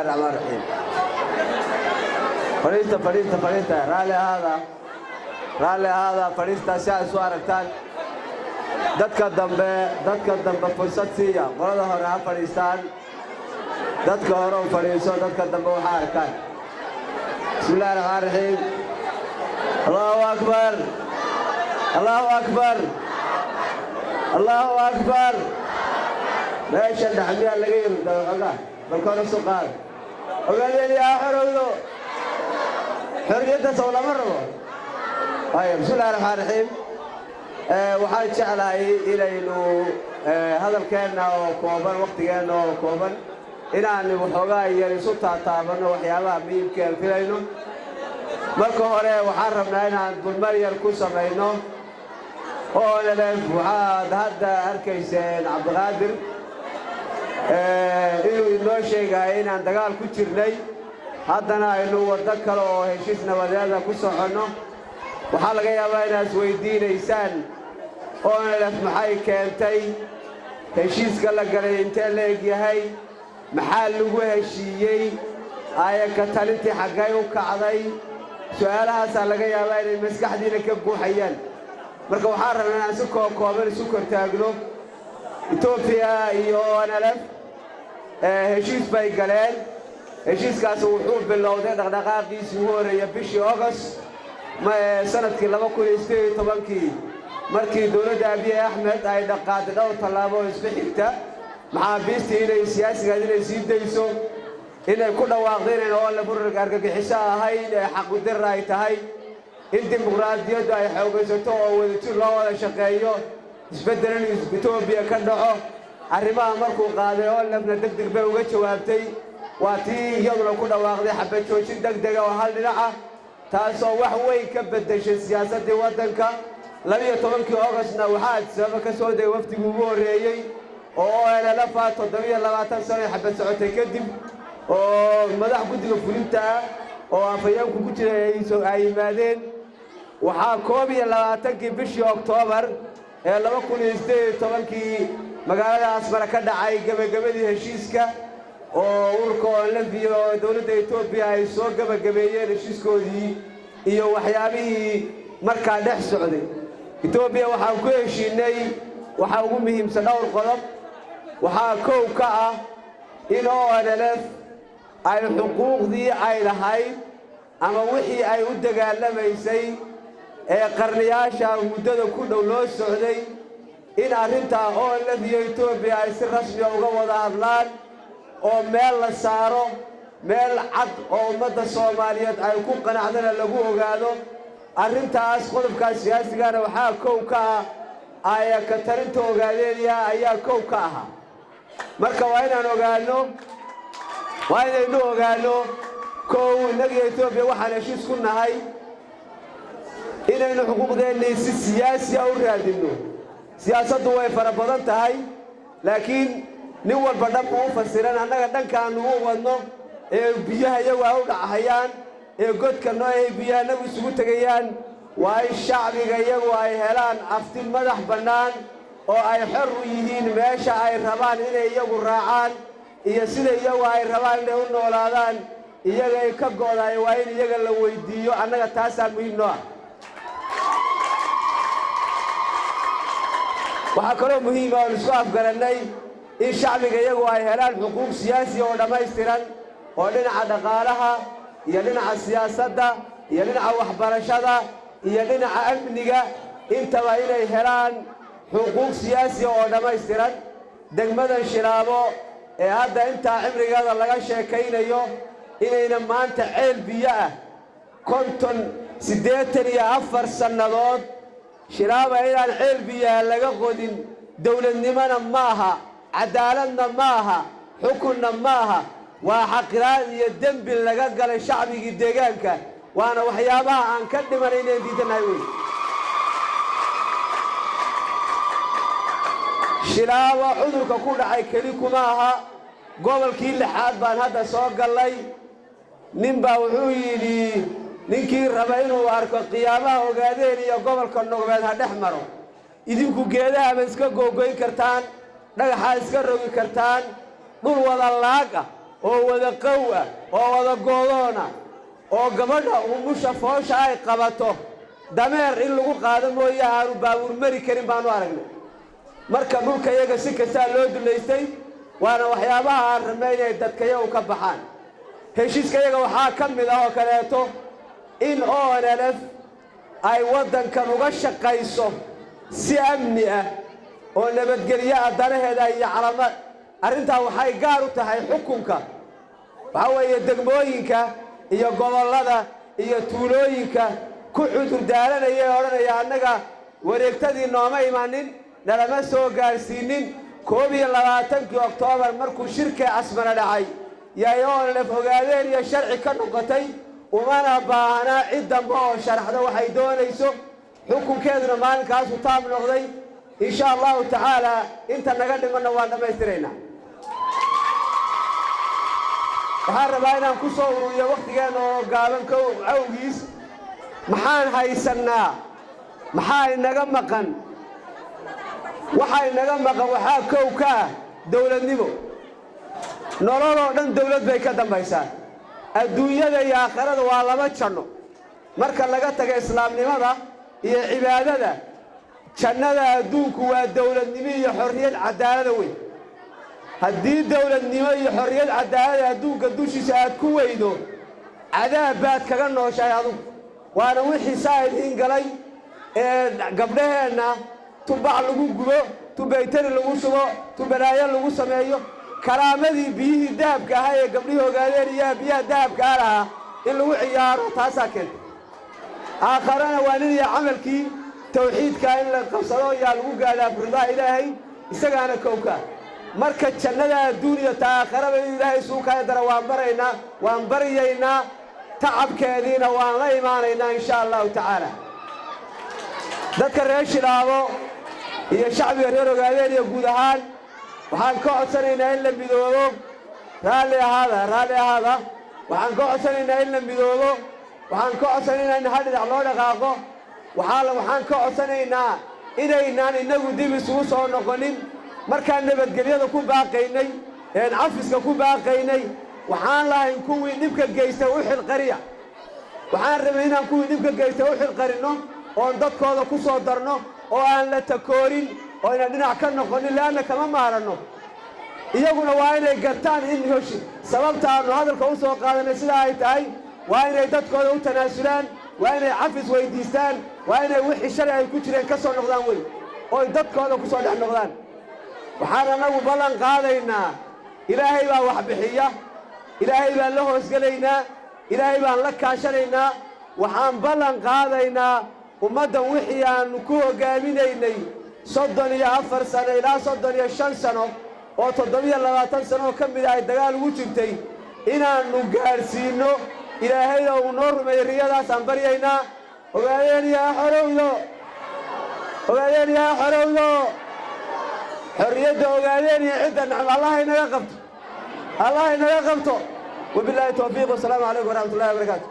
Raxmaan raxiim. Fadhiista, fadhiista, fadhiista. Raalli ahaada, raalli ahaada. Fadhiista si ay isu aragtaan dadka dambe. Dadka dambe fursad siiya, qolada hore ha fadhiistaan. Dadka hore u fadhiiso, dadka dambe waxa arkaan. Bismi illahi raxmaan raxiim. Allahu akbar, allahu akbar, allahu akbar. Meesha dhaxmiyaa laga yimid ogaa. Bal kor isu qaad. Ogaadeen yaa xorowdo, xorriyadda sow lama rabo? Haya, bismillahi raxmaan raxiim. Waxaan jeclahay inaynu hadalkeenna oo kooban, wakhtigeenna oo kooban, inaan waxoogaa yar isu taataabanno waxyaabaha muhiimka aan filayno. Marka hore waxaan rabnaa inaan dulmar yar ku samayno ONLF. Waxaad hadda arkayseen Cabdiqaadir inuu inoo sheegayo inaan dagaal ku jirnay, haddana aynu waddo kale oo heshiis nabadeeda ku soconno. Waxaa laga yaabaa inaad isweydiinaysaan, ONLF maxay keentay? Heshiiska la galay intee la eg yahay? Maxaa lagu heshiiyey? Aayaka talintii xaggay u kacday? Su'aalahaasaa laga yaabaa inay maskaxdiina ka guuxayaan. Marka waxaan rabnaa inaan si kookooban isu kortaagno. Etoobiya iyo ONLF heshiis bay galeen. Heshiiskaasi wuxuu bilowday dhaqdhaqaaqiisii ugu horreeya bishii August sanadkii 2018-kii, markii dowladda Abiy Axmed ay dhaqaaday dhowr tallaabo oo isku xigta: maxaabiistii inay siyaasigaas inay sii dayso, inay ku dhawaaqdo inayn ONLF ururka argagixiso ahayn ee xaqudirra ay tahay, in dimuqraadiyaddu ay xoogaysato oo wadajir loo wada shaqeeyo, isbeddel in Etoobiya ka dhaco. Arrimaha markuu qaaday, ONLF-na deg deg bay uga jawaabtay. Waa tii iyaduna ku dhawaaqday xabad joojin deg dega oo hal dhinac ah, taasoo wax weyn ka beddeshay siyaasaddii waddanka. 12-kii Augustna waxaa Addis Ababa ka soo degay wafdigii ugu horreeyey oo ONLF ah, 27 sano ay xabad socotay kadib, oo madax guddiga fulinta ah oo afhayeenku ku jiray ay yimaadeen. Waxaa 21-kii bishii Oktoobar ee 2018-kii magaalada Asmara ka dhacay gebagabadii heshiiska, oo ururka ONLF iyo dowladda Etoobiya ay soo gebagabeeyeen heshiiskoodii iyo waxyaabihii markaa dhex socday. Etoobiya waxaan ku heshiinay waxaa ugu muhiimsan dhowr qodob. Waxaa kow ka ah in ONLF ay xuquuqdii ay lahayd ama wixii ay u dagaalamaysay ee qarniyaasha muddada ku dhow loo socday, in arrintaa ONLF iyo Etoobiya ay si rasmiya uga wada hadlaan oo meel la saaro, meel cad oo ummadda Soomaaliyeed ay ku qanacdana lagu ogaado arrintaas. Qodobkaas siyaasigana waxaa kow ka ah aayaka tarinta Ogaadeenya ayaa kow ka ahaa. Marka waa inaan ogaano, waa inaynu ogaano, kow, innagiyo Etoobiya waxaan heshiis ku nahay inaynu xuquuqdeennii si siyaasiya u raadinno. Siyaasaddu way fara badan tahay, laakiin nin walba dhanbu u fasiran. Annaga dhankaannu u wadno ee biyaha iyagu ay u dhachayaan ee godka noo ay biyaha inagu isugu tegayaan, waa in shacbiga iyagu ay helaan afti madax bannaan oo ay xor u yihiin meesha ay rabaan inay iyagu raacaan iyo sida iyagu ay rabaan inay u noolaadaan iyagay ka go'daay. Waa in iyaga la weydiiyo. Annaga taasaa muhiim noo ah. Waxaa kaloo muhiima oon isku afgarannay in shacbiga iyagu ay helaan xuquuq siyaasiya oo dhammaystiran, oo dhinaca dhaqaalaha iyo dhinaca siyaasadda iyo dhinaca waxbarashada iyo dhinaca amniga intaba inay helaan xuquuq siyaasiya oo dhammaystiran. Degmadan Shilaabo ee hadda intaa cimrigeeda laga sheekaynayo inayna maanta ceel biyo ah, 50, 84 sannadood Shilaaba inaan ceel biyaha laga qodin, dowladnimona ma aha, caddaaladna ma aha, xukunna ma aha. Waa xaqiraad iyo dembi laga galay shacbigii deegaanka, waana waxyaabaha aan ka dhimanay inaan diidanahay wey. Shilaabo cudurka ku dhacay keli kuma aha. Gobolkii lixaad baan hadda soo gallay. Nin baa wuxuu yidhi, ninkii raba inuu arko qiyaamaha Ogaadeen iyo gobolka Nogbeed ha dhex maro. Idinku geedaha ma iska googoyn kartaan, dhagaxaa iska rogi kartaan, dhul wada laag ah. Oo wada qow ah oo wada goodoona oo gabadha umusha foosha ay qabato dameer in lagu qaado mooye aanu baabuur mari karin baanu aragnay. Marka dhulka iyaga si kastaa loo dulaystay, waana waxyaabaha aan rabnay inay dadkayagu ka baxaan. Heshiiska iyaga waxaa ka mid ah oo kaleeto in ONLF ay waddankan uga shaqayso si amni ah oo nabadgelyo ah danaheeda iyo calama. Arrintaa waxay gaar u tahay xukunka, waxaa weeye degmooyinka iyo gobollada iyo tuulooyinka ku cudur daaranaya ee odhanaya annaga wareegtadii nooma imanin, nalama soo gaarsiinin. 21-kii Oktoobar markuu shirka Asmara dhacay yay ONLF ogaadeen iyo sharci ka noqotay. Umana baahnaa cid dambe oo sharaxdo waxay doonayso. Xukunkeeduna maalinkaasu taab noqday. Insha Allahu tacaala inta naga dhimanna waan dhammaystiraynaa. Waxaan rabaa inaan ku soo ururiyo wakhtigeenna oo gaaban kow awgiis. Maxaan haysannaa? Maxaa inaga maqan? Waxaa inaga maqan waxaa kow ka ah dowladnimo. Nololoo dhan dowlad bay ka dambaysaa. Adduunyada iyo aakhirada waa laba janno. Marka laga taga islaamnimada iyo cibaadada, jannada adduunku waa dowladnimo iyo xorriyad cadaalada weyn. Haddii dowladnimo iyo xorriyad cadaalada adduunka dushiisa aad ku weydo, cadaab baad kaga nooshahay adugu. Waana wixii saa idiin galay ee gabdhaheenna tubac lagu gubo, tubaytari lagu shubo, tubalaayo lagu sameeyo. Karaamadii biyihii dahabka ahaa ee gabdhihii ogaadeen iyo biyaha dahabka ah lahaa in lagu ciyaaro, taasaa keentay. Aakharana waa nin iyo camalkii. Tawxiidkaa in la qabsado yaa lagu gaadhaa ridaa Ilaahay, isagaana kowkaa. Marka jannada adduun iyo ta aakharaba inuu Ilaahay isugu kala dara waan baraynaa, waan baryaynaa, tacabkeediina waan la imaanaynaa insha Allahu tacaala. Dadka reer Shilaabo iyo shacbiga reer Ogaadeen iyo guud ahaan waxaan ka codsanaynaa in la midoobo. Raalli ahaada, raalli ahaada. Waxaan ka codsanaynaa in la midoobo. Waxaan ka codsanaynaa in hal dhinac loo dhaqaaqo. Waxaan ka codsanaynaa inaynaan innagu dib isugu soo noqonin. Markaan nabadgelyada ku baaqaynay een cafiska ku baaqaynay, waxaan lahayn kuwii dhibka geysta u xilqariya. Waxaan rabay inaan kuwii dhibka geysta u xilqarinno oon dadkooda ku soo darno oo aan la takoorin oo inaan dhinac ka noqonin, leanna kama maaranno. Iyaguna waa inay gartaan in hoshi sababta aanu hadalka u soo qaadanay sidaa ay tahay. Waa inay dadkooda u tanaasulaan, waa inay cafis weydiistaan, waa inay wixii shalay ay ku jireen ka soo noqdaan wey ooy dadkooda ku soo dhex noqdaan. Waxaan annagu ballan qaadaynaa, Ilaahay baa wax bixiya, Ilaahay baan la hoosgelaynaa, Ilaahay baan la kaashanaynaa. Waxaan ballan qaadaynaa ummaddan wixii aannu ku hoggaaminaynay 34 sano ilaa 35 sano oo 27 sano oo ka mid ah ay dagaal ugu jirtay inaannu gaadhsiinno. Ilaahayna uu noo rumeeyey riyadaasaan baryaynaa. Ogaadeen ha xorowdo! Ogaadeen ha xorowdo! Xorriyadda Ogaadeen iyo cidda nacam Allah inaga qabto, Allah inaga qabto. Wabilaahi towfiiq, wasalaamu calaykum waraxmatullahi wabarakaatu.